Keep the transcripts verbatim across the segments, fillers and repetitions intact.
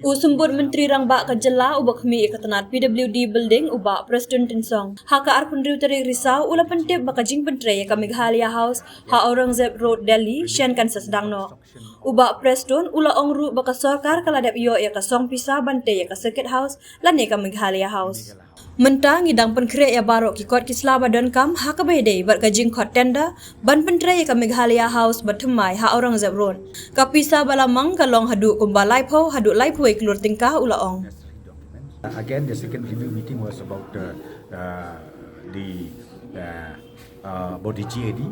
U Symbud Myntri Rangbah ka jylla uba khmih ïa ka tnad P W D building, u Bah Prestone Tynsong, ha ka arphew hynriew tarik Risaw u la pyntip ba ka jingpyntrei ïa ka Meghalaya House ha Aurangzeb Road, Delhi shen kan sa sdang noh. U Bah Prestone u la ong ruh ba ka sorkar ka la dep ïoh ïa ka song pisa ban tei ïa ka Circuit House lane ka Meghalaya House. Mynta ngi dang pynkhreh ïa baroh ki kot ki sla ba donkam ha kaba ïadei bad ka jingkhot tender ban pyntrei ïa ka Meghalaya House ba thymmai ha Aurangzeb Road. Ka pisa ba la mang ka long haduh kumba laiphew haduh laiphew wei klur tyngka, u la ong. Again, the second review meeting was about uh, uh, the uh, uh, about the G A D,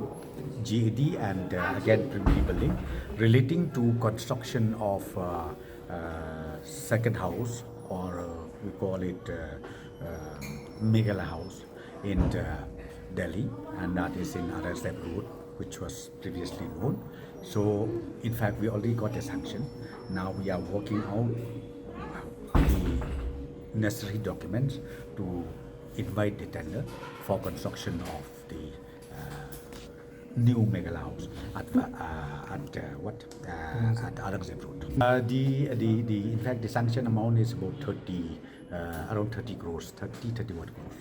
G A D and uh, again Privy building relating to construction of uh, uh, second house, or uh, we call it uh, uh, Meghalaya House in uh, Delhi, and that is in Aurangzeb Road, which was previously known. So, in fact, we already got a sanction. Now we are working out the necessary documents to invite the tender for construction of the uh, new Meghalaya House at, uh, at uh, what uh, at Aurangzeb Road. Uh, the, the the in fact the sanction amount is about thirty, uh, around thirty crores, thirty, thirty-one crores.